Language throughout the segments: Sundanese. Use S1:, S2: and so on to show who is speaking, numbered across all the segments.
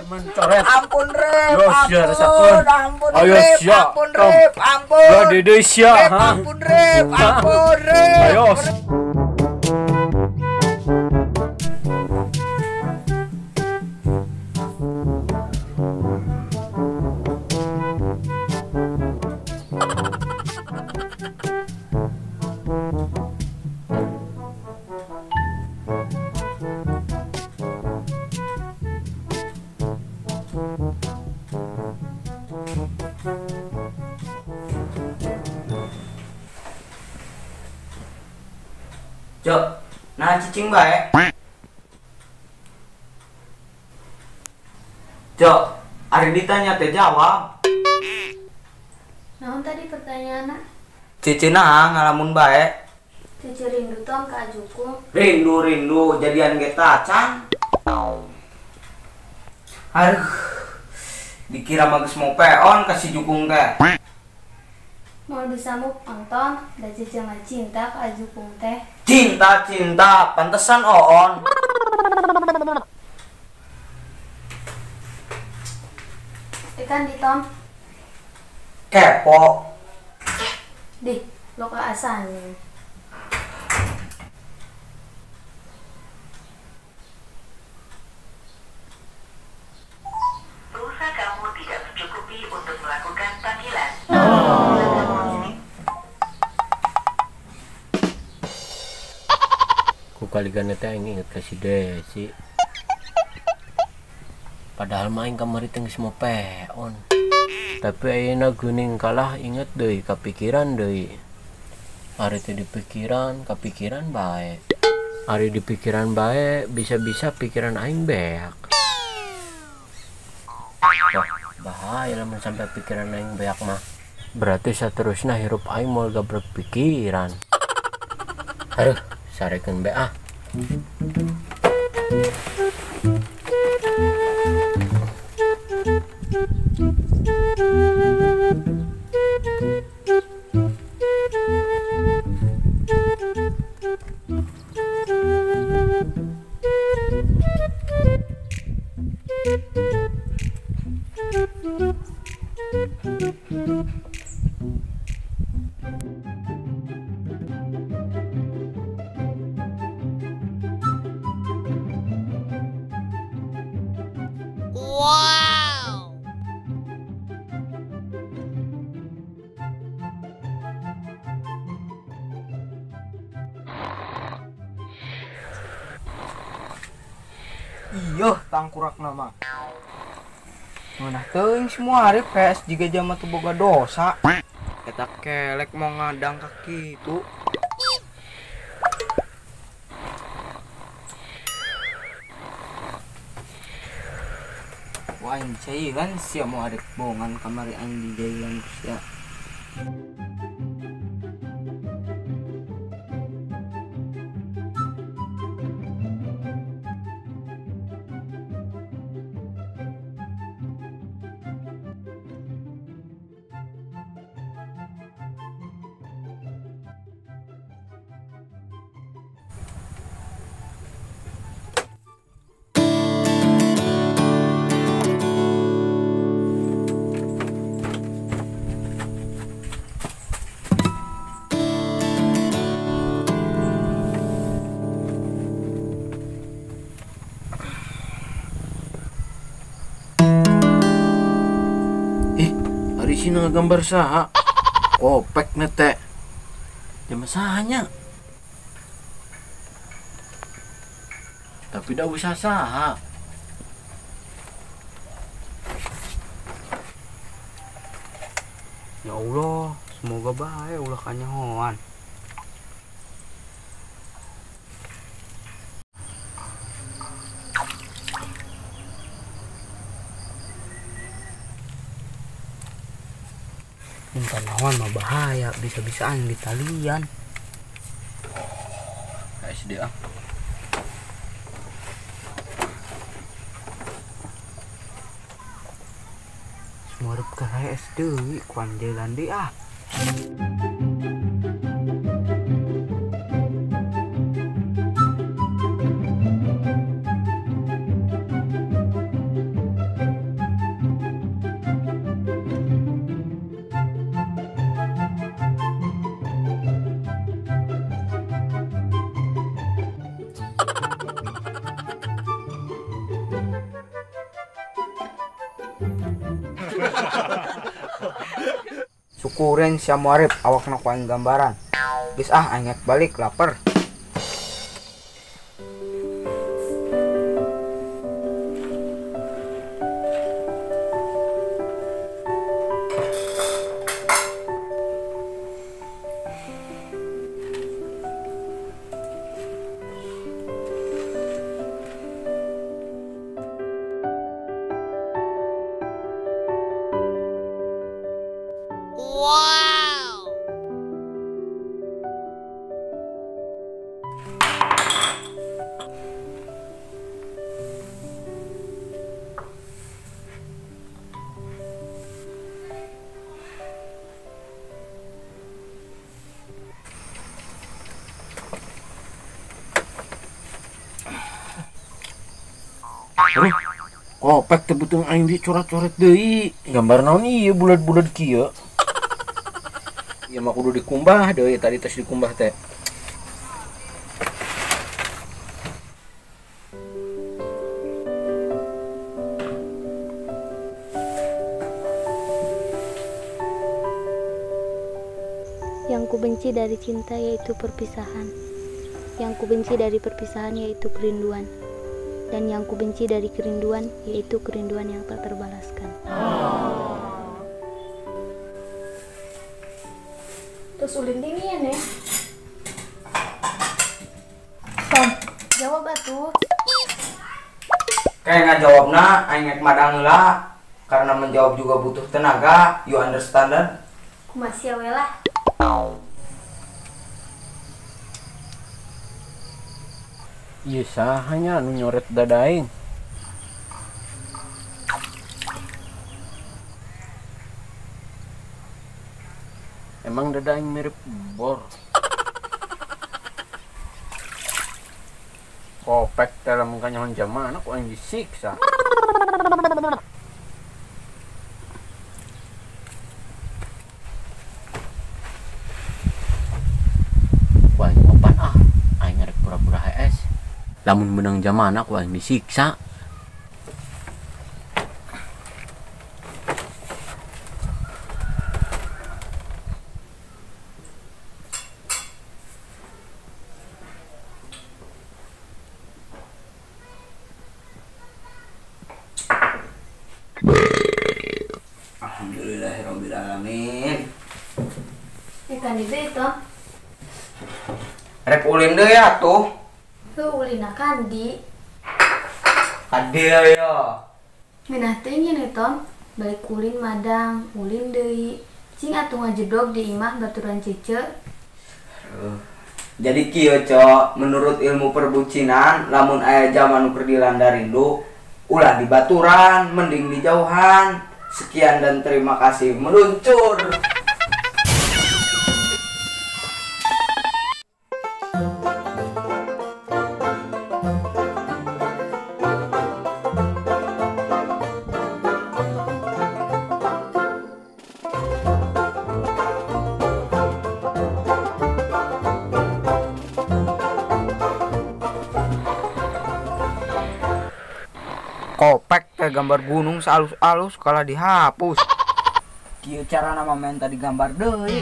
S1: Mencoret.
S2: Ampun Rep,
S1: ampun,
S2: ampun
S1: ayo
S2: Rep,
S1: sia.
S2: Ampun Rep, ampun.
S1: Ya dede sia,
S2: Rep, ampun Rep, ampun Rep.
S1: Ayo.
S2: Cok, nah cicing bae. Cok, ari ditanya teh jawab.
S3: Naon tadi pertanyaanna?
S2: Cici nah ngalamun bae.
S3: Cici rindu tong ka ajuku.
S2: Rindu-rindu jadian ge tacan. Aduh. Dikira mah geus mau peon ka si jukung teh.
S3: Mau bisa move on ton, da cici mah cinta ka ajukung teh.
S2: Cinta-cinta, pantesan oon.
S3: Ikan di tom.
S2: Kepo.
S3: Di, lo keasan.
S4: Pulsa kamu tidak mencukupi untuk melakukan panggilan.
S1: Ku kali gane teh aing inget ka si Desi. Padahal mah aing kamari teh geus mau peon. Tapi ayeuna geuning kalah inget deui, kapikiran deui. Ari teh dipikiran, kapikiran bae. Ari dipikiran bae, bisa-bisa pikiran aing beak. Wah, bahaya lamun sampai pikiran aing beak mah. Berarti saterusna hirup aing moal gabrek pikiran. Aduh, sarekeun bae ah.
S4: Wow.
S2: Iya, tangkurak nama. Ngeunah teuing semua hari PS jiga jama teu boga dosa. Eta kelek mau ngadang ka kitu. Wah, aing cairan sia mau arek bongan kamari aing di jailan ku sia.
S1: Ari sina ngagambar saha? Kopek nete. Jama sahanya. Tapi dah usah saha.
S2: Ya Allah, semoga bae ulah kanyahoan. Minta lawan mah bahaya, bisa-bisaan di talian.
S1: SD ah.
S2: Semua ke SD, kuan jalan deh ah. Syukurin sia muarif awakna ku aing gambaran. Geus ah aing balik lapar.
S5: Wow.
S1: Aduh, kopek teh beuteung aing dicoret-coret deui. Gambar naon ieu bulat-bulat kieu? Ieu mah kudu dikumbah deui, tadi tos dikumbah teh.
S3: Yang kubenci dari cinta yaitu perpisahan. Yang kubenci dari perpisahan yaitu kerinduan. Dan yang kubenci dari kerinduan yaitu kerinduan yang tak terbalaskan. Terus ulin dingin ya. Tom, jawab atuh.
S2: Kayak nggak jawabna, aing rek madang heula. Karena menjawab juga butuh tenaga, you understand that?
S3: Kumaha we lah.
S1: Ieu saha nya anu nyoret dada aing? Emang dada aing mirip bor. Kopek dalam kanyahan jamana ku aing disiksa. Ku aing opan ah, aing rek pura-pura HS. Lamun menang jamana ku aing disiksa.
S2: Alhamdulillahirabbil alamin.
S3: Ikan itu itu.
S2: Rek ulin deui atuh.
S3: Heuh ulina kandi.
S2: Kadeu ya.
S3: Minah teh nyeun Tom, balik ulin madang, ulin deui. Cing atuh ngajedog di imah baturan cece.
S2: Jadi kieu cok, menurut ilmu perbucinan, lamun aya zaman nu keur dilanda rindu, ulah dibaturan, mending dijauhan. Sekian dan terima kasih, meluncur. Kopek teh gambar gunung salus-alus kalah dihapus. Kieu carana mah main tadi gambar deui.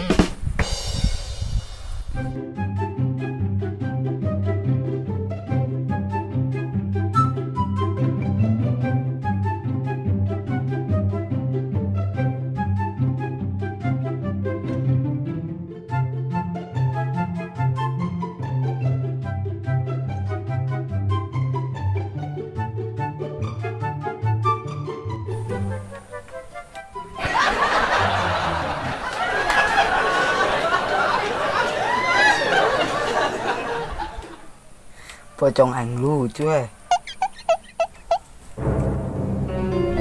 S2: Pocong aing lucu eh.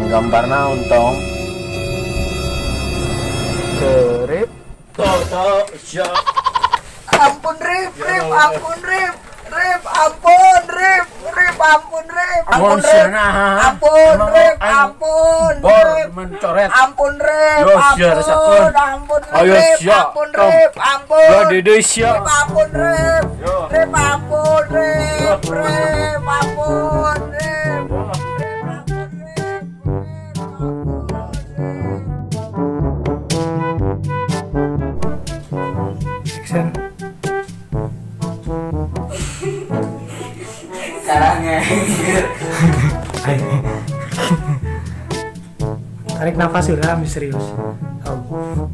S1: Gambar naon tong?
S2: Kerip.
S1: Toto sya.
S2: Ampun Rip, Rip, ampun Rip. Rip, ampun Rip, Rip, ampun Rip. Ampun Rip. Ampun Rip, ampun Rip.
S1: Mencoret.
S2: Ampun Rip, ampun, ampun Rip, ampun Rip, ampun.
S1: Ya dede sia.
S2: Ampun Rip. Rip, ampun Rip, Rip, ampun Rip. Rip, ampun Rip. Rip, ampun Rip.
S5: Tarik nafas lah, misterius. Oh.